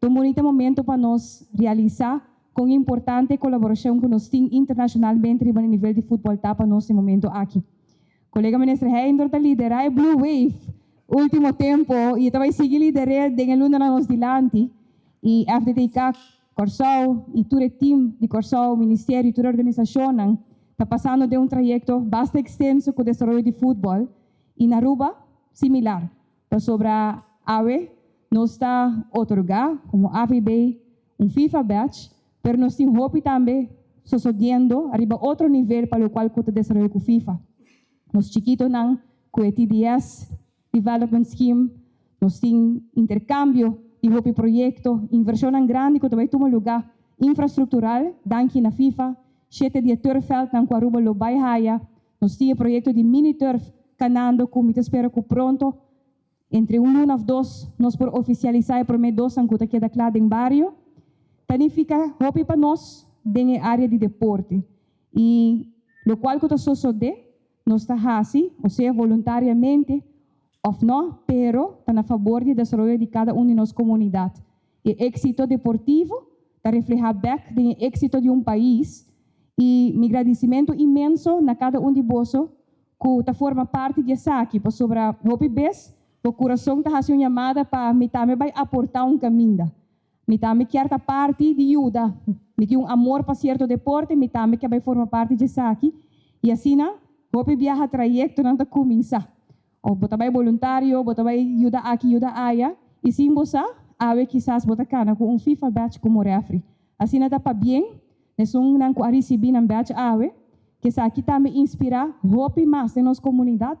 Un bunita momento pa nos realisa con importante colaboracion cu nos tin internacionalmente riba nivel di futbol ta pa nos e momento aki. Colega Minister Heinder ta lidera e Blue Wave ultimo tempo y tambe sigui lidera den luna nos dilanti y FDTK Corsou y tur e team di Corsou, Ministerio y tur organisacion ta pasando den un trayecto basta extenso cu desaroyo di futbol y na Aruba similar. Pasobra awe nos ta otorga como AVB un FIFA badge, pero nos tin hopi tambe sucediendo ariba otro nivel pa loke cu desaroyo cu FIFA. Nos chikitonan cu TDS Development Scheme, nos tin intercambio di hopi proyecto, inversion grandi cu tambe ta tuma luga infrastructural, danki na FIFA, shete di turfveld nan cu Aruba lo bay haya, nos tin proyecto di mini turf canando cu mi ta spera cu pronto, entre un luna of dos, nos por oficialisa e prome dos cu ta keda cla den bario. Significa hopi pa nos den area di deporte. Y loke cu ta sucede, nos ta haci, o sea, voluntariamente, of no, pero ta na fabor di desaroyo di cada un di nos comunidad. E exito deportivo ta refleha back e exito di un pais y mi gradicimento inmenso na cada un di boso cu ta forma parti di esaki, pasobra hopi bes, e curason ta haciendo un yamada pa mi tambe bay aporta un caminda. Mi tambe kier ta parti di yuda. Mi tin un amor pa cierto deporte, mi tambe kier bay forma parti di esaki. Y asina, hopi biaha trayectonan ta cuminsa. Of bo ta bay voluntario, bo ta bay yuda aki, yuda aya. Y sin bo sa, awe kisas bo ta cana cu un FIFA badge como referee. Asina ta pabien, esunnan cu a ricibi nan badge awe, cu esaki tambe inspira hopi mas den nos comunidad,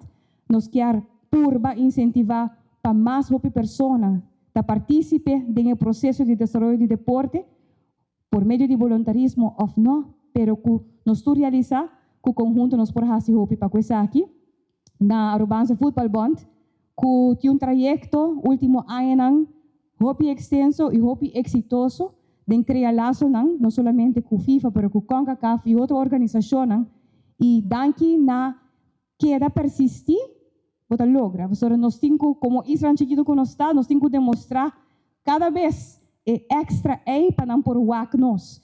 nos kier purba incentiva pa mas hopi persona ta participe den proceso di desaroyo di deporte, por medio di voluntarismo of no, pero cu nos tur realisa cu conhunto nos por haci hopi pa esaki. Na Arubaanse Voetbalbond, cu tin un trayecto ultimo aña hopi extenso y hopi exitoso den crea lasonan, no solamente cu FIFA, pero cu CONCACAF y otro organisacion, y danki na keda persisti, bo ta logra. Pasobra nos tin como isla chikito cu nos ta, nos tin cu demostra cada bes e extra ey pa nan por wak nos.